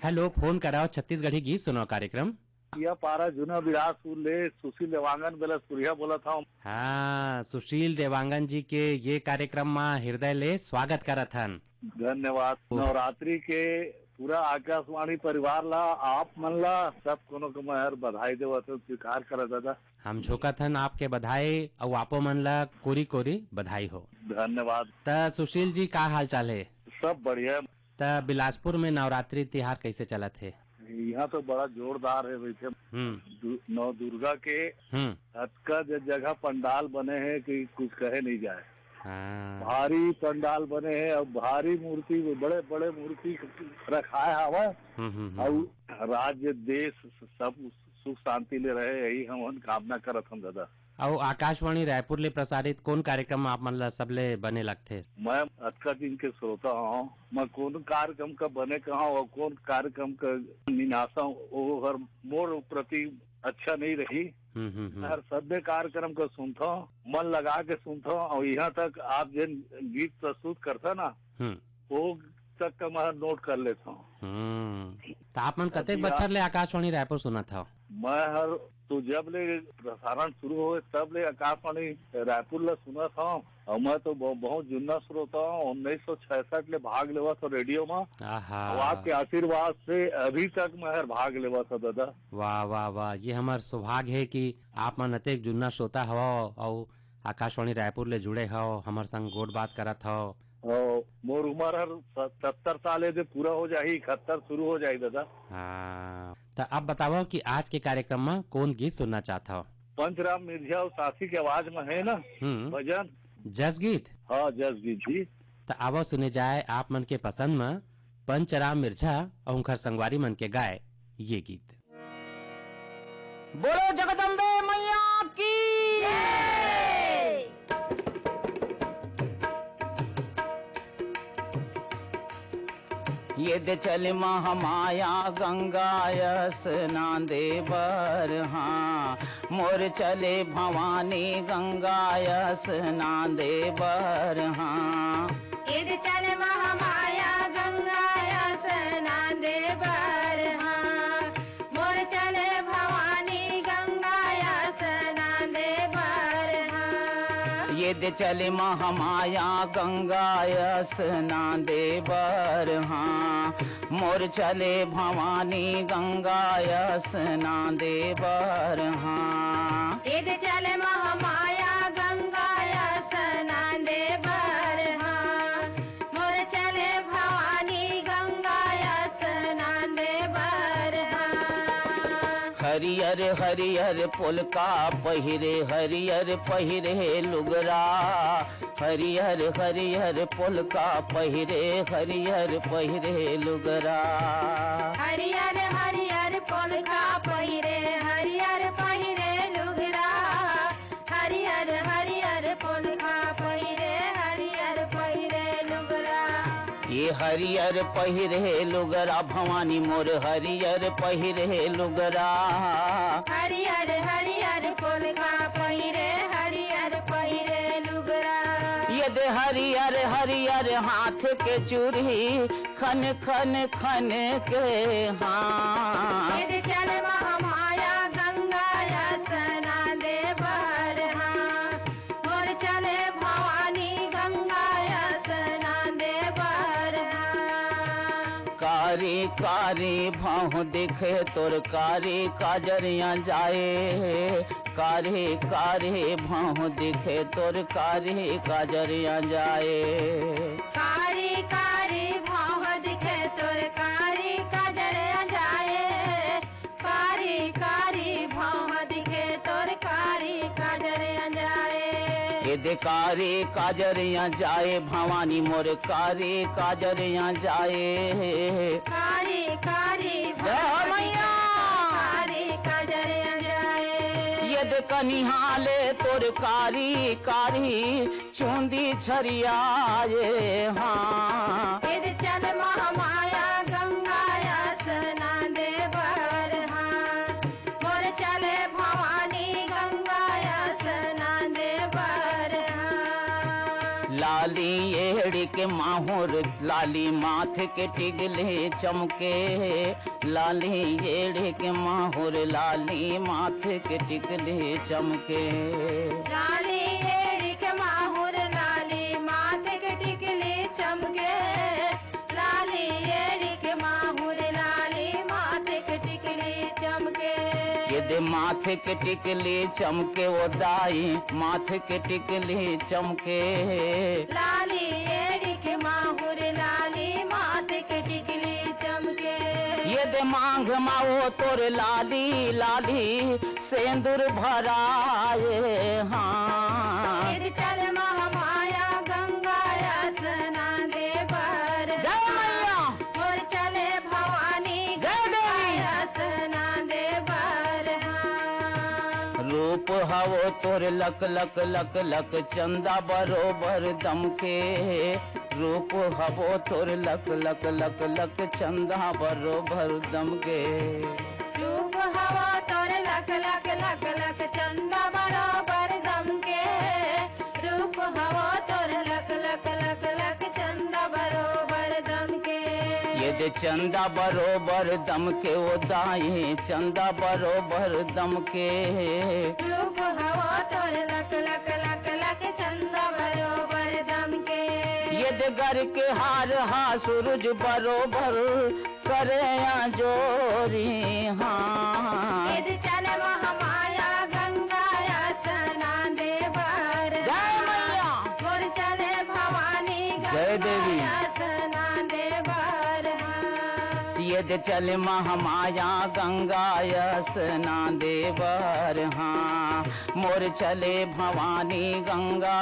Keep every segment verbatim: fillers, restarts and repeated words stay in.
Hello, phone कराओ छत्तीसगढ़ी गीत सुनाओ कार्यक्रम। यह पारा जुना बिलासपुर ले सुशील देवांगन बेलसपुरिया बोलत हूँ। हाँ, सुशील देवांगन जी के ये कार्यक्रम मा हृदय ले स्वागत करत हन। धन्यवाद। नवरात्रि के पूरा आकाशवाणी परिवार ला, आप मन ला, सब कोनो के मैं हर बधाई देवत हूँ, स्वीकार करा दादा। हम झोंकत हन आपके बधाई, अउ आपो मन ला कोरी कोरी बधाई हो। धन्यवाद। त सुशील जी, का हाल चाल हे? सब बढ़िया। त बिलासपुर में नवरात्रि तिहार कैसे चलत हे? यहाँ तो बड़ा जोरदार है वैसे। हम्म। दु-, नौ दुर्गा के हम्म। अतका ज-, जगह पंडाल बने हैं कि कुछ कहे नहीं जाए। हाँ। भारी पंडाल बने हैं और भारी मूर्ति, बड़े बड़े मूर्ति रखाए हवा। हम्म, हम्म, हम्म, और हम्म। राज्य देश सब सुख शांति ले रहे, यही हम कामना करत हम दादा। अउ आकाशवाणी रायपुर ले प्रसारित कोन कार्यक्रम आप मन ला सबले बने लगथे? मैं अतका दिन के श्रोता हूँ, मैं कोन कार्यक्रम का बने कहा और कोन कार्यक्रम का निनासा, वो हर मोर प्रति अच्छा नहीं रही। हम्म, हम्म, हम्म। हर सभ्य कार्यक्रम का सुनता हूँ, मन लगा के सुनता हूँ, और यहाँ तक आप जिन गीत प्रस्तुत करता ना, हम्म। वो तक का मैं नोट कर लेता हूँ। हम्म। त आप मन कतेक अभी बछर आप ले आकाशवाणी रायपुर सुनत हव? मैं हर, तो जब ले प्रसारण शुरू होए, तब ले आकाशवाणी रायपुर ला सुनत हव। और मैं तो बहु-, बहुत जुन्ना श्रोता हूँ, उन्नीस सौ छियासठ ले भाग लेवत हव रेडियो में। आहा। और आपके आशीर्वाद से अभी तक मैं हर भाग लेवत हव दादा। वाह, वाह, वाह, ये हमर सौभाग्य हे कि आप मन अतेक जुन्ना श्रोता हव और आकाशवाणी रायपुर ले जुड़े हव, हमर संग गोठ बात करत हव। और मोर उम्र हर स-, सत्तर साल हे, जे पूरा हो जाही, इकहत्तर शुरू हो जाही दादा। हाँ, त अब बतावव कि आज के कार्यक्रम में कौन गीत सुनना चाहत हव? पंचराम मिर्झा और साथी के आवाज में है ना, हम्म। भजन। जस गीत? हाँ, जस गीत जी। त आवव सुने जाए आप मन के पसंद में पंचराम मिर्झा और उनकर संगवारी मन के गाए ये गीत। बोलो जगदम्बे मैया की। ये दे चल महामाया गंगा स्नान दे बर, हाँ, मोर चले भवानी गंगा स्नान दे बर, हाँ। ये दे चल महामाया गंगा स्नान दे बर, हाँ। मोर चले भवानी गंगा स्नान दे बर, हाँ। ये दे चले महामाया गंगा स्नान दे बर, हाँ। मोर चले भवानी गंगा स्नान दे बर, हाँ। ये दे चले महामाया गंगा स्नान दे बर, हाँ। मोर चले भवानी गंगा स्नान दे बर, हाँ। हरियर हरियर पोलका पहिरे, हरियर पहिरे लुगरा। हरियर हरियर पोलका पहिरे, हरियर पहिरे लुगरा। हरियर हरियर पोलका पहिरे, हरियर पहिरे लुगरा। हरियर हरियर पोलका पहिरे, हरियर पहिरे लुगरा। ये हरियर पहिरे लुगरा भवानी मोर, हरियर पहिरे लुगरा। हरियर हरियर पोलका पहिरे, हरियर पहिरे लुगरा। ये दे हरियर हरियर हाथ के चूड़ी, खन खन खन के हाँ। ये दे चल महामाया गंगा स्नान दे बर, हाँ। मोर चले भवानी गंगा स्नान दे बर, हाँ। कारी कारी भौं दिखे तोर कारी काजरिया जाए। कारी कारी भौं दिखे तोर कारी काजरिया जाए। कारी कारी भौं दिखे तोर कारी काजरिया जाए। कारी कारी भौं दिखे तोर कारी काजरिया जाए। ये दे कारी काजरिया जाए भवानी मोर कारी काजरिया जाए। कारी कारी जय हो भवानी मैया। कारी काजरिया जाए। ये दे कनिहाले तोर कारी कारी चूंदी छरियाए हाँ। फिर चल महामाया गंगा स्नान दे बर हाँ। मोर चले भवानी गंगा स्नान दे बर हाँ। लाली एड़ी के माहुर लाली माथ के टिकली चमके, लाली एड़ी के माहुर लाली माथ के टिकली चमके। लाली एड़ी के माहुर लाली माथ के टिकली चमके, लाली एड़ी के माहुर लाली माथ के टिकली चमके। ये दे माथ के टिकली चमके, ओ दाई माथ के टिकली चमके। लाली एड़ी के माहुर लाली माथ के टिकली चमके। ये दे मांग मा ओ तोर लाली लाली सेंदुर भराए, हाँ। फिर चल महामाया गंगा स्नान दे बर। जय मैया। मोर चले भवानी जय देवी। गंगा स्नान दे बर, हाँ। रूप हवो तोर लक लक लक लक चंदा बरोबर दमके। रूप हवो तोर लक लक लक लक चंदा बरोबर दमके। रूप हवो तोर लक लक लक लक चंदा बरोबर दमके। रूप हवो तोर लक लक लक लक चंदा बरोबर दमके। ये दे चंदा बरोबर दमके ओ दाई चंदा बरोबर दमके। रूप हवो तोर लक लक लक लक चंदा बरोबर दमके। ये दे गर के हार हा सूरज बरोबर करे या जोरी, हाँ। ये दे चल महामाया गंगा स्नान दे बर। जय मैया। मोर चले भवानी जय देवी। गंगा स्नान दे बर, हाँ। ये दे चल महामाया गंगा स्नान दे बर, हाँ। मोर चले भवानी गंगा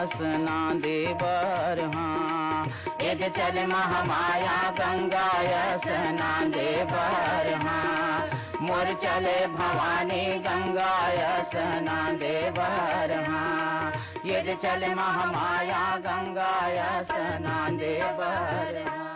स्नान दे बर, हाँ। ये दे चल महामाया गंगा स्नान दे बर, हाँ। मोर चले भवानी गंगा स्नान दे बर, हाँ। ये दे चल महामाया गंगा स्नान दे बर, हाँ।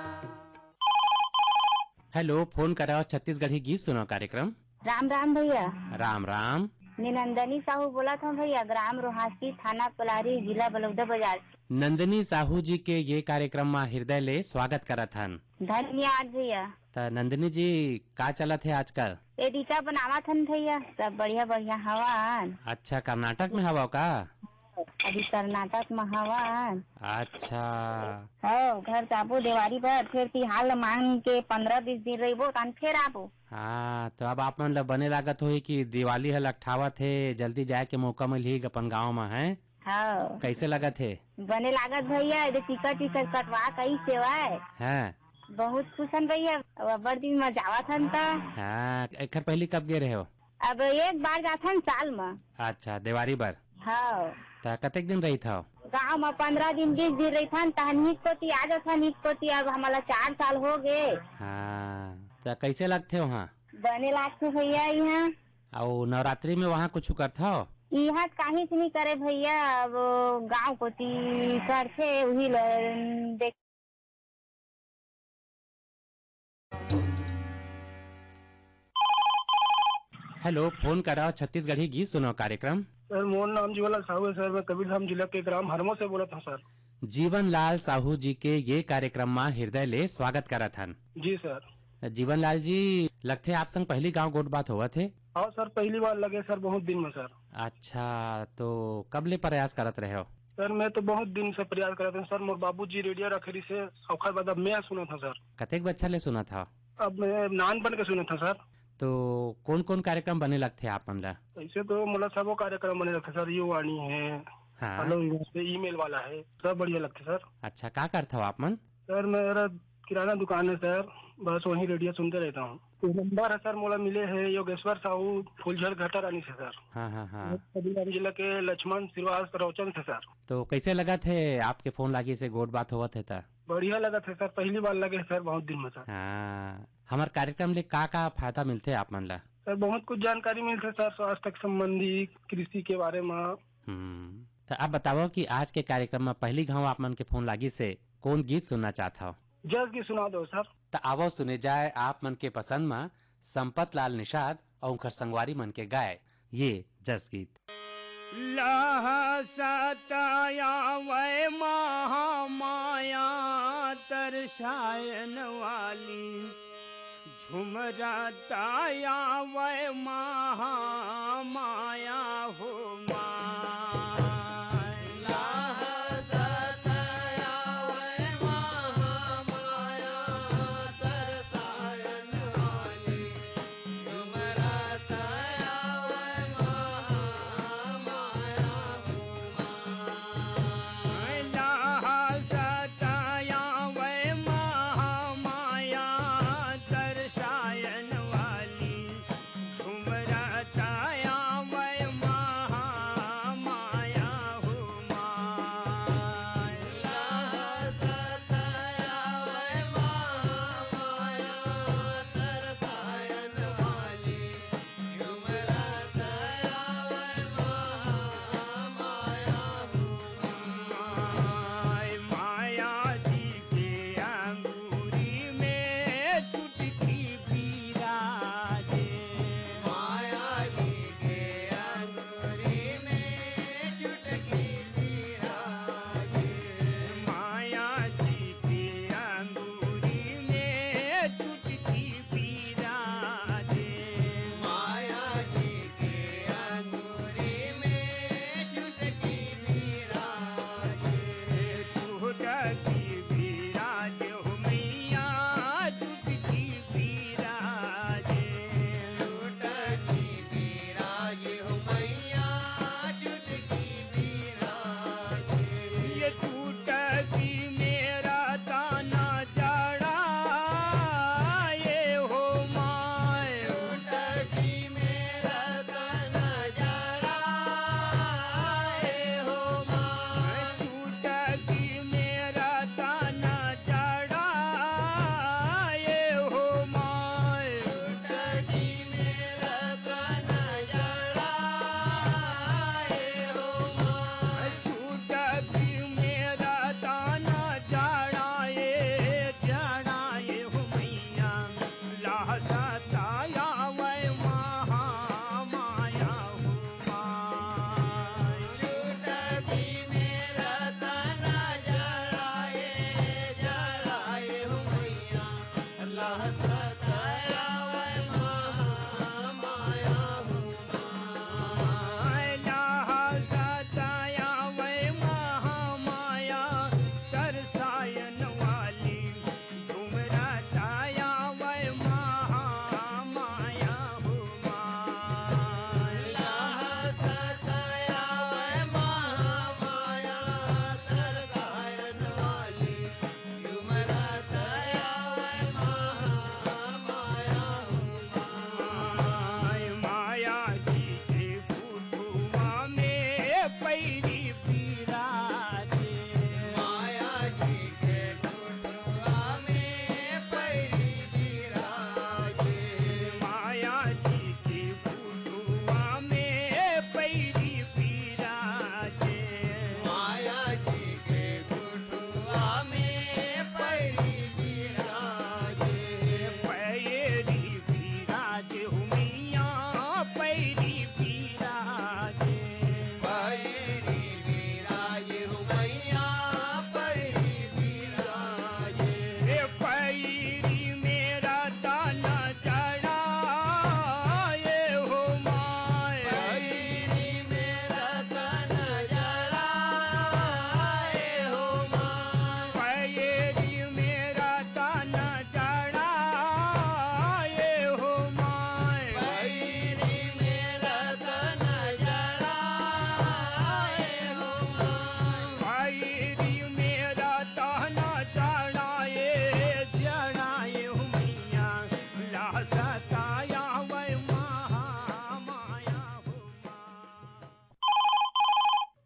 हेलो, फोन कराओ छत्तीसगढ़ी गीत सुनाओ कार्यक्रम। राम राम भैया। राम राम। मैं नंदनी साहू बोलत हूँ भैया, ग्राम रोहासी, थाना पलारी, जिला बलौदा बाजार। नंदनी साहू जी के ये कार्यक्रम मा हृदय ले स्वागत करत हन। धन्यवाद भैया। त नंदनी जी, का चलत हे आजकल? एडिका बनावत हन भैया, सब बढ़िया बढ़िया हवन। अच्छा, कर्नाटक में हवव का? अभी कर्नाटक में हवन। अच्छा। हो, घर जाबो देवारी बर, फिर तिहार ल मांग के पंद्रह बीस दिन रहिबो, तहन फिर आबो। हाँ, तो अब आप मन ल बने लागत होही कि दिवाली ह लकठावत हे, जल्दी जाए के मौका मिलही अपन गांव म, हैं? हाँ। कैसे लगत हे? बने लागत भैया, एदे टिकट टिकट कटवा कई सेवाय। हाँ। बहुत खुश हन भैया, अब अब्बड़ दिन म जावत हन त। हाँ, एखर पहली कब गे रहे हो? अब एक बार जाथन साल म। अच्छा, देवारी बर। हाँ। त कतेक दिन रहिथव? गांव म पंद्रह दिन, बीस दिन रहिथन, तहन ईद कोती आ जाथन, ईद कोती अब हमला चार साल हो गे। हाँ, त कैसे लगथे वहाँ? बने लागथे भैया इहाँ। अउ नवरात्रि में वहाँ कुछ करथव? इहाँ काहीच नहीं करे भैया, अब गांव कोती करथे, उही ल देख। हेलो, फोन कराओ छत्तीसगढ़ी गीत सुनाओ कार्यक्रम। सर, मोर नाम जीवनलाल साहू है सर, मैं कबीरधाम जिला के ग्राम हरमो से बोलत हूँ सर। जीवनलाल साहू जी के ये कार्यक्रम मा हृदय ले स्वागत करत हन। जी सर। जीवनलाल जी, लगथे आप संग पहली गांव गोठ बात होवत हे? हाँ सर, पहली बार लगे सर, बहुत दिन में सर। अच्छा, तो कब ले प्रयास करत रहे हो? सर, मैं तो बहुत दिन से प्रयास करत हूँ सर, मोर बाबूजी रेडियो रखे रही से, ओखर बाद अब मैं सुनत हूँ सर। कतेक बच्छर ले सुनत हव? अब मैं नानपन के सुनत हूँ सर। तो कौन-कौन कार्यक्रम बने लगथे आप मन ला? ऐसे तो मोला सबो कार्यक्रम बने लगथे सर, युवाणी है, हाँ। हेलो, ईमेल वाला है, सब बढ़िया लगथे सर। अच्छा, का करथव आप मन? सर, मेरा किराना दुकान है सर, बस वहीं रेडियो सुनते रहता हूँ। ये नंबर है सर, मोला मिले है योगेश्वर साहू, फुलझर घाटा रानी से सर। हाँ, हाँ, हाँ। कबीरधाम जिला के लक्ष्मण श्रीवास रौचन से सर। तो कैसे लगत हे आपके फोन लागी से गोठ बात होवत हे त? बढ़िया लगत हे सर, पहली बार लगे हे सर बहुत दिन में सर। हाँ, हमर कार्यक्रम ले का-का फायदा मिलथे आप मन ला? सर, बहुत कुछ जानकारी मिलथे सर, स्वास्थ्य के संबंधी, कृषि के बारे में। हम्म, त आप बतावव कि आज के कार्यक्रम में पहली घाव आप मन के फोन लागी से कौन गीत सुनना चाहत हव? जस गीत सुना दो सर। त आवव सुने जाए आप मन के पसंद में संपत लाल निषाद अउ उनकर संगवारी मन के गाए ये जस गीत। लहसत आवै महामाया तरसायन वाली, झुमरत आवै महामाया हो माय। लहसत आवै महामाया तरसायन वाली,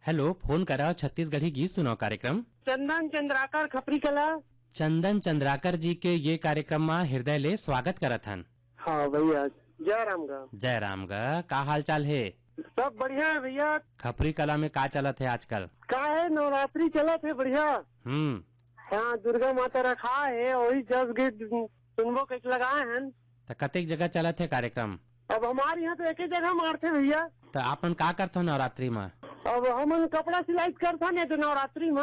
हेलो, फोन कराओ छत्तीसगढ़ी गीत सुनाओ कार्यक्रम। चंदन चंद्राकर खपरी कला। चंदन चंद्राकर जी के ये कार्यक्रम मा हृदय ले स्वागत करत हन। हाँ भैया, जय राम गा। जय राम गा, का हाल चाल हे? सब बढ़िया है भैया। खपरी कला में का चलत हे आजकल? का है, नवरात्रि चलत हे बढ़िया। हम्म। हाँ, दुर्गा माता रखा है, वही जस गीत सुनबो कइके लगाए हन। त कतेक जगह चलत हे कार्यक्रम? अब हमारे यहाँ तो एक ही जगह मारथे भैया। त आप मन का करथव नवरात्रि म? अब हमन कपड़ा सिलाई करथन ये तो नवरात्रि म।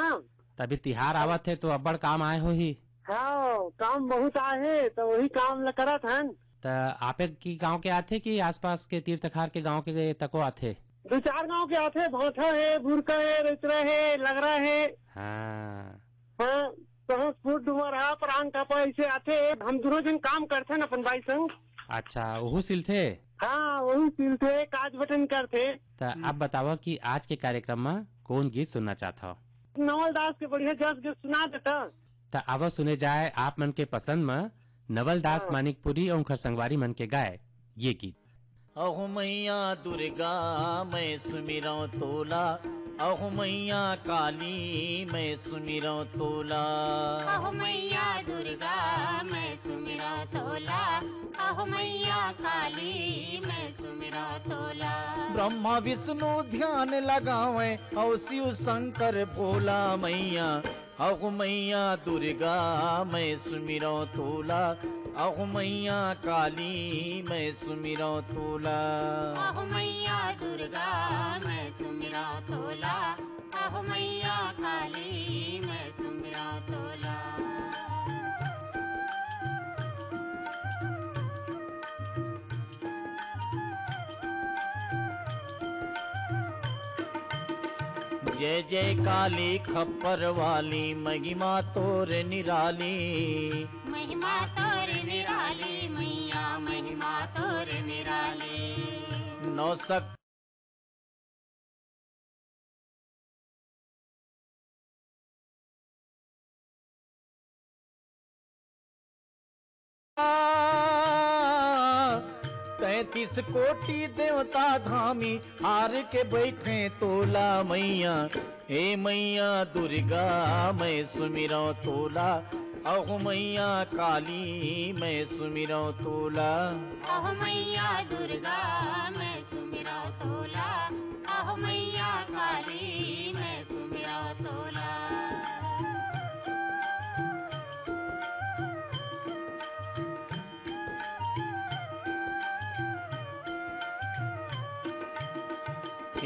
तभी तिहार आवत हे तो अब्बड़ काम आए होही। हाँ, काम बहुत आए हे तो वही काम ल करत हन। त आपे की गांव के आथे कि आसपास के तीर तखार के गांव के तको आथे? दो चार गांव के आथे, भांठा हे, भुरका हे, रेचरा हे, लगरा हे। हाँ। हाँ, सहसपुर, डुमरहा, परांग टापा ऐसे आथे। हम दोनों जन काम करथन अपन बाई संग। अच्छा, ओहू सिलथे? हाँ, ओहू सिलथे, काज बटन करथे। त आप बतावा कि आज के कार्यक्रम म कौन गीत सुनना चाहत हव? नवल दास के बढ़िया जस गीत सुना देता। त आवा सुने जाए आप मन के पसंद म नवल दास हाँ। मानिकपुरी अउ उनकर संगवारी मन के गाए ये गीत। अहो मैया दुर्गा, मैं सुमिरौं तोला। अहो मैया काली, मैं सुमिरौं तोला। अहो मैया दुर्गा, मैं सुमिरौं तोला। अहो मैया काली, मैं सुमिरौं तोला। ब्रह्मा विष्णु ध्यान लगावैं, अहो शिव शंकर भोला मैया। अहो मैया दुर्गा, मैं सुमिरौं तोला। अहो मैया काली, मैं सुमिरौं तोला। अहो मैया दुर्गा, मैं सुमिरौं तोला। अहो मैया काली, मैं सुमिरौं तोला। जय जय काली खप्पर वाली, महिमा तोर निराली। महिमा तोर निराली मैया, महिमा तोर निराली। नौ शक्ति तैंतीस कोटि देवता धामी, हार के बैठे तोला मैया। हे मैया दुर्गा, मैं सुमिरौं तोला। अहो मैया काली, मैं सुमिरौं तोला। अहो मैया दुर्गा, मैं सुमिरौं तोला। अहो मैया काली, मैं सुमिरौं तोला।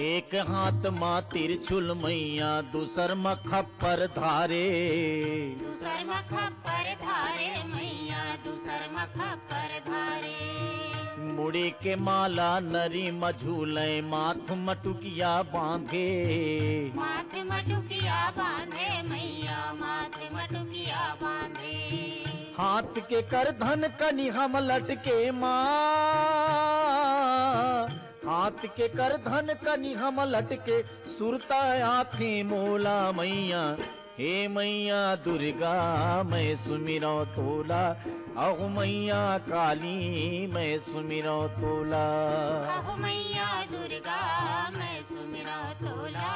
एक हाथ मा तिरछुल मैया, दूसर मा खप्पर धारे। दूसर मा खप्पर धारे मैया, दूसर मा खप्पर धारे। मुड़ी के माला नरी मा झूले, माथ मा टुकिया बांधे। माथ मा टुकिया बांधे मैया, माथ मा टुकिया बांधे। हाथ के करधन कनिहा मा लटके माँ, हाथ के करधन कनिहा मा लटके, सुरता आथे मोला मैया। हे मैया दुर्गा, मैं सुमिरौं तोला। अहो मैया काली, मैं सुमिरौं तोला। अहो मैया दुर्गा, मैं सुमिरौं तोला।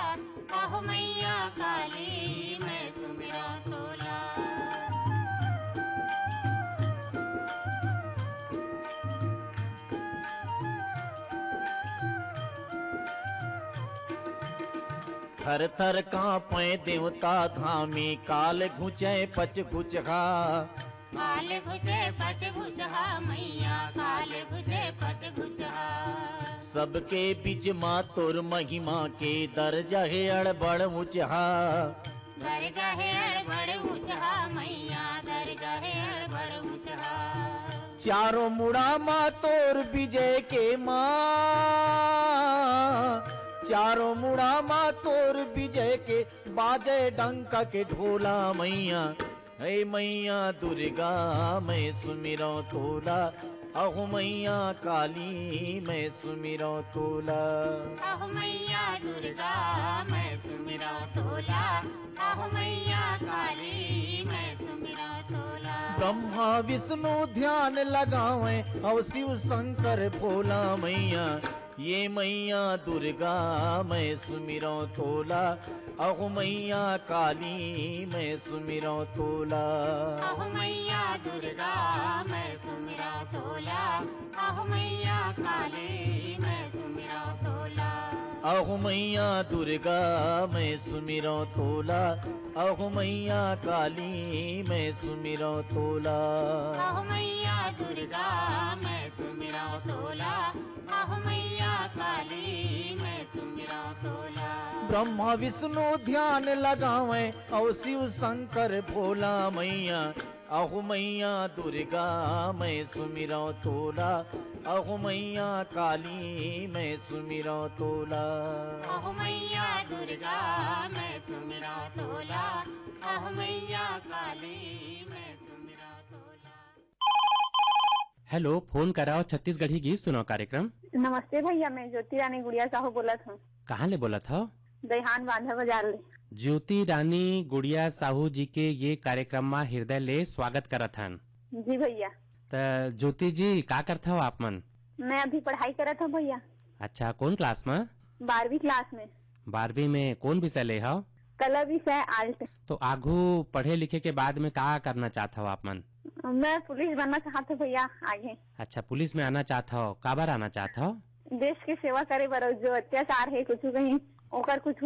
अहो मैया काली, मैं सुमिरौं तोला। थर थर कांपे देवता धामी, काल घुचे पच घुचहा। काल घुचे पच घुचहा मैया, काल घुचे पच घुचहा। सबके बीच मा तोर महिमा के दर्जा हे अड़बड़ ऊंचहा। दर्जा हे अड़बड़ ऊंचहा मैया, दर्जा हे अड़बड़ ऊंचहा। चारों मुड़ा मा तोर विजय के माँ, चारों मुड़ा मा तोर विजय के बाजे डंका के ढोला मैया। हे मैया दुर्गा, मैं सुमिरौं तोला। अहो मैया काली, मैं सुमिरौं तोला। अहो मैया दुर्गा, मैं सुमिरौं तोला। अहो मैया काली, मैं सुमिरौं तोला। ब्रह्मा विष्णु ध्यान लगावैं, अहो शिव शंकर भोला मैया। ये मैया दुर्गा, मैं सुमिरौं तोला। अहो मैया काली, मैं सुमिरौं तोला। अहो मैया दुर्गा, मैं सुमिरौं तोला। अहो मैया काली, मैं सुमिरौं तोला। अहो मैया दुर्गा, मैं सुमिरौं तोला। अहो मैया काली, मैं सुमिरौं तोला। अहो मैया दुर्गा, मैं सुमिरौं तोला, अहो मैया काली मैं सुमिरंव तोला। ब्रह्मा विष्णु ध्यान लगावैं, अउ शिव शंकर भोला मैया, अहो मैया दुर्गा मैं सुमिरंव तोला, अहो मैया काली मैं सुमिरंव तोला। अहो मैया दुर्गा मैं सुमिरंव तोला, अहो मैया काली मैं सुमिरंव तोला। हेलो, फोन कराओ छत्तीसगढ़ी गीत सुनाओ कार्यक्रम। नमस्ते भैया, मैं ज्योति रानी गुड़िया साहू बोलत हूँ। कहाँ ले बोलत हो? दईहान बांधा बाजार ले। ज्योति रानी गुड़िया साहू जी के ये कार्यक्रम मा हृदय ले स्वागत करत हन। जी भैया। त ज्योति जी, का करत हव आप मन? मैं अभी पढ़ाई करत हूँ भैया। अच्छा, कौन क्लास में? बारहवीं क्लास में। बारहवीं में कौन विषय ले हव? कला विषय, आर्ट। तो आगू पढ़े लिखे के बाद में का करना चाहत हव आप मन? मैं पुलिस बनना चाहत हूँ भैया आगे। अच्छा, पुलिस में आना चाहत हव, काबर आना चाहत हव? देश के सेवा करे बर, जो अत्याचार है कुछ कहीं, ओकर कुछ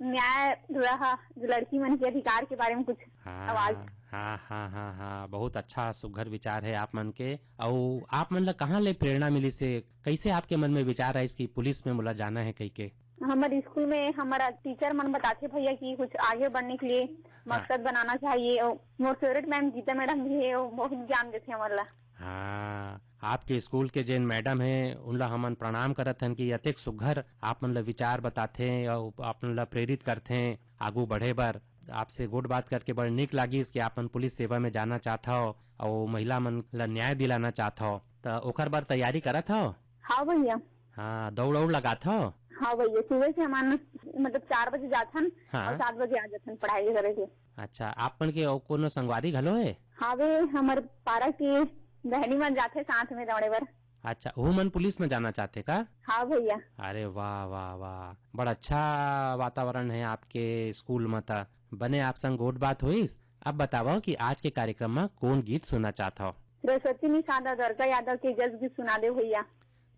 न्याय, थोड़ा हा, जो लड़की मन के अधिकार के बारे में कुछ हाँ, आवाज। हाँ, हाँ, हाँ, हाँ, बहुत अच्छा सुघर विचार है आप मन के। अउ आप मन ला कहाँ ले प्रेरणा मिलिस हे, कैसे आपके मन में विचार आइस कि पुलिस में मोला जाना है कह के? हमर स्कूल में हमारा टीचर मन बताथे भैया कि कुछ आगे बढ़ने के लिए हाँ। मकसद बनाना चाहिए। और मोर फेवरेट मैम गीता मैडम भी है, वो बहुत ज्ञान देथे हमन ला। हाँ, आपके स्कूल के जेन मैडम हे, उनला हमन प्रणाम करत हन कि अतेक सुघर आप मन ला विचार बताथे अउ आप मन ला प्रेरित करथे आगू बढ़े बर। आपसे गोठ बात करके बड़ नीक लागिस कि आप मन पुलिस सेवा में जाना चाहत हव अउ महिला मन ला न्याय दिलाना चाहत हव, त ओकर बर तैयारी करत हव? हाँ भैया। हाँ, दौड़-उड़ लगात हव? हाँ भैया, सुबह से हमन मतलब चार बजे जाथन हाँ। और सात बजे आ जाथन पढ़ाई करे के। अच्छा, आप मन के अउ कोनो संगवारी घलो हे? हाँ वे, हमर पारा के बहनी मन जाथे साथ में दौड़े बर। अच्छा, वो मन पुलिस में जाना चाहथे का? हाँ भैया। अरे वाह, वाह, वाह, बड़ अच्छा वातावरण है आपके स्कूल में त। बने आप संग गोठ बात होइस। अब बतावव कि आज के कार्यक्रम में कौन गीत सुनना चाहत हव? सरस्वती निषाद और द्वारका यादव के जस गीत सुना दे भैया।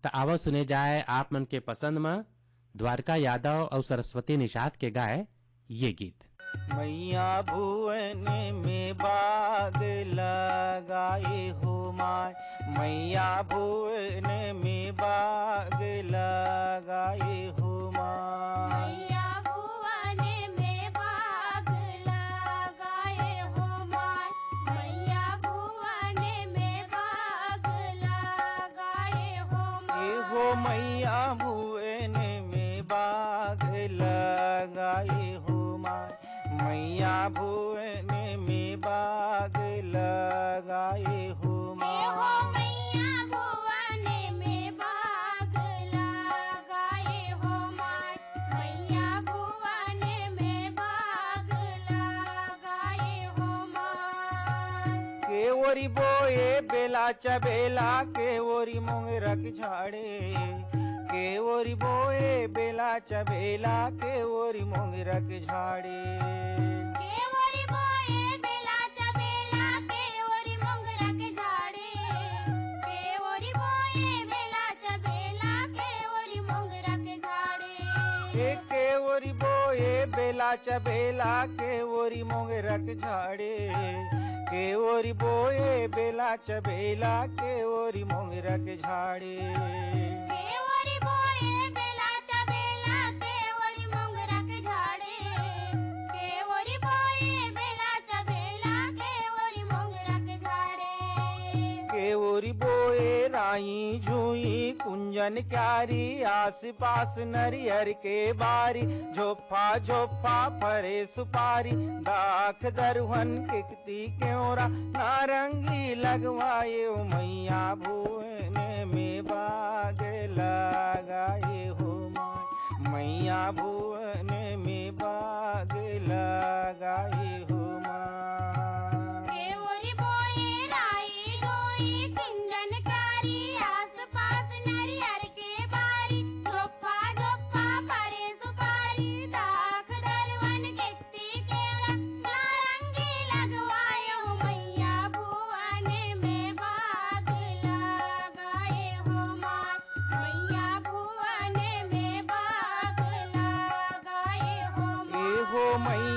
त आवव सुने जाए आप मन के पसंद में द्वारका यादव अउ सरस्वती निषाद के गाए ये गीत। मैया भुवन में बाग लगाए हो माय, मैया भुवन में बाग लगाए हो माय। मैया भुवन में बाग लगाए हो माय, मैया भुवन में बाग लगाए हो माय। ए हो मैया भुवन में बाग लगाए हो माय, मैया भुवन में बाग लगाए हो माय। ए हो मैया भुवन में बाग लगाए हो माय, मैया भुवन में बाग लगाए हो माय। के ओरी बोए बेला चबेला, के ओरी मोंगरा के झाड़े, के ओरी बोए बेला चबेला, के ओरी मोंगरा के झाड़े। के ओरी बोए बेला चबेला, के ओरी मोंगरा के झाड़े। के ओरी बोए बेला चबेला, के ओरी मोंगरा के झाड़े। ए के ओरी बोए बेला चबेला, के ओरी मोंगरा के झाड़े। के ओरी बोए बेला चबेला, के ओरी मोंगरा के झाड़े। के ओरी बोए बेला चबेला, के ओरी मोंगरा के झाड़े। के ओरी बोए बेला चबेला, के ओरी मोंगरा के झाड़े। के ओरी बोए राई झुई कुंजन क्यारी, आस पास नरियर के बारी, झोपा झोपा फरे सुपारी, दाख दरुहन के ती केवरा नारंगी लगवाए हो मैया भुवन में बाग लगाए हो माय, मैया भुवन में बाग लगाए हो माय। के ओरी बोए राई रोई कुंजन कारी, आस पास नरियर के बारी, झोपा झोपा परे सुपारी, दाख दरुवन के ती केवरा नारंगी लगवाए हो मैया भुवन में बाग लगाए हो माय, मैया भुवन में बाग लगाए हो ए हो माय।